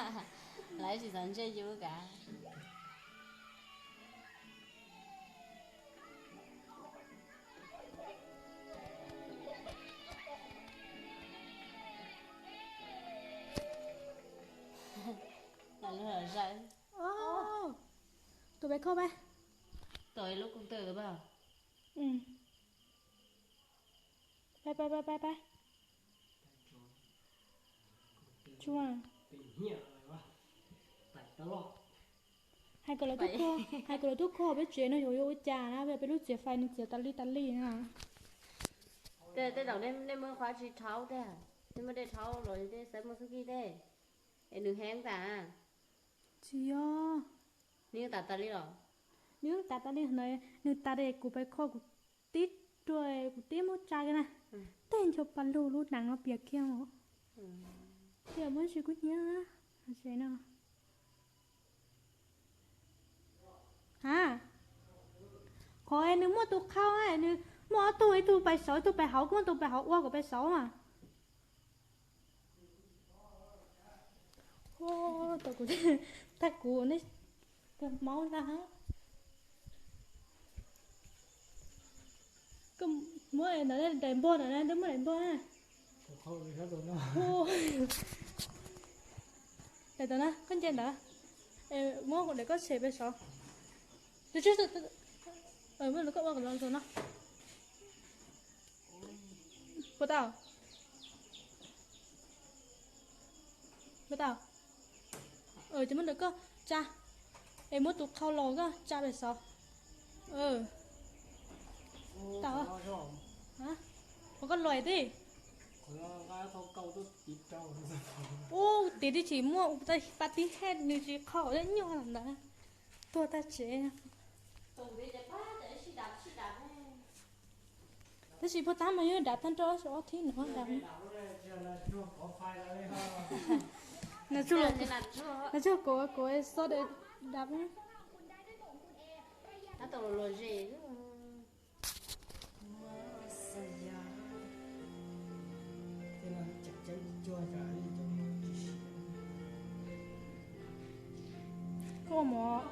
Lawv tsis txaus ntsej yus kav. Los lug los zaws. Tus pem khoj pab. Tom lub koos tw pab. Pab pab pab pab. Tsuag. Hais kom lawv tuaj khoj, hais kom lawv tuaj khoj peb tsev no yuav yuav ua cas na, peb lub txiav fais nws txiav tas li tas li na. Tej zaum nej muaj qhov tsis dhau tej, nej muaj dej dhau los tej xav muaj xub kij tej, es nws heev tas. Tsis yog. Nws yeej tas tas li los? Nws yeej tas tas li ntawd, nws tas li kuv pais khoj kuv tib ruam kuv tib muab tsa kiag na. Tej ncho pa lug lub nees no piam kiag os. Thiaj muab tsis kub hnyiab no. Ha, qhov nws muaj tus qhau, nws muaj ob tug, ib tug pais saud ib tug pais hauv, koj muab tus pais hauv ua kom pais saud mas. Tag kuv, tag kuv ne, maub ntag. Koj muab ntawd daim npog ntawd na, twb muab daim npog na. Daim ntawd na, koj nce ntawd. Muab daim koj tshem pem saud. Muab daim koj ua kom los no. Puas tau? Puas tau? Ces muab ntawm koj tsa, es muab tus qhau los koj tsa pem saud. Tau. Ua koj luam tib. Ub, tiv tib si muaj ua pa tib hej nws tsis qhau nyuaj ntawd. Tuag tag tsev. Tab sis puag ta mas yog dav tag nrho ob thib no dav. Nws tsuag kuv, kuv xo dav. Koj ua mov.